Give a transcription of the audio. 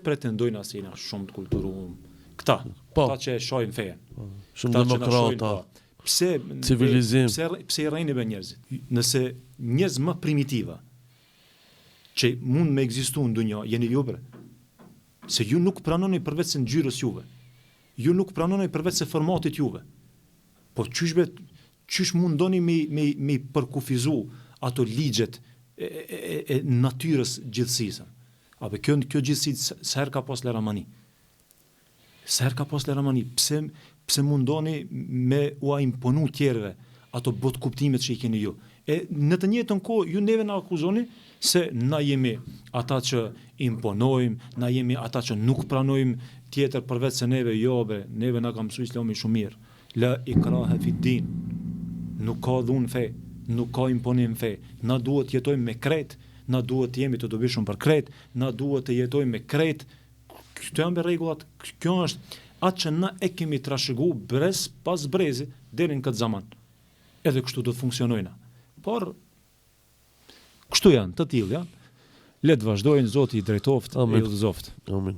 Pretendojnë se jena shumë të kulturum. Këta, Po. këta që e shajnë fejen. Shumë Këta që na shojnë, demokrata. po. Pse Civilizim. Pse pse i rrejni be njerëzit? Nëse njerëz më primitiva që mund me ekzistu në dunja, jeni ju bre. Se ju nuk pranoni përveç se ngjyrës juve. Ju nuk pranoni përveç se formatit juve. Po qysh be qysh mundoni me me me përkufizu ato ligjet e, e, e, e natyrës gjithësisë. Apo kjo kjo gjithësi sa herë ka pas laramani. Sa herë ka pas laramani, pse pse mundoni me ua imponu tjerëve ato botkuptimet që i keni ju. E në të njëjtën kohë ju neve na akuzoni se na jemi ata që imponojmë, na jemi ata që nuk pranojmë tjetër përveç se neve, jo be, neve na ka mësuar Islami shumë mirë. La ikraha fi din. Nuk ka dhunë fe, nuk ka imponim fe. Na duhet të jetojmë me krejt, na duhet të jemi të dobishëm për krejt, na duhet të jetojmë me krejt. Këto janë be rregullat, kjo është atë që na e kemi trashëgu brez pas brezi deri në këtë zaman. Edhe kështu do të funksionojna. Por kështu janë, të tillë janë. Le të vazhdojnë, Zoti i drejtoft, e Amin. i udhëzoft. Amin.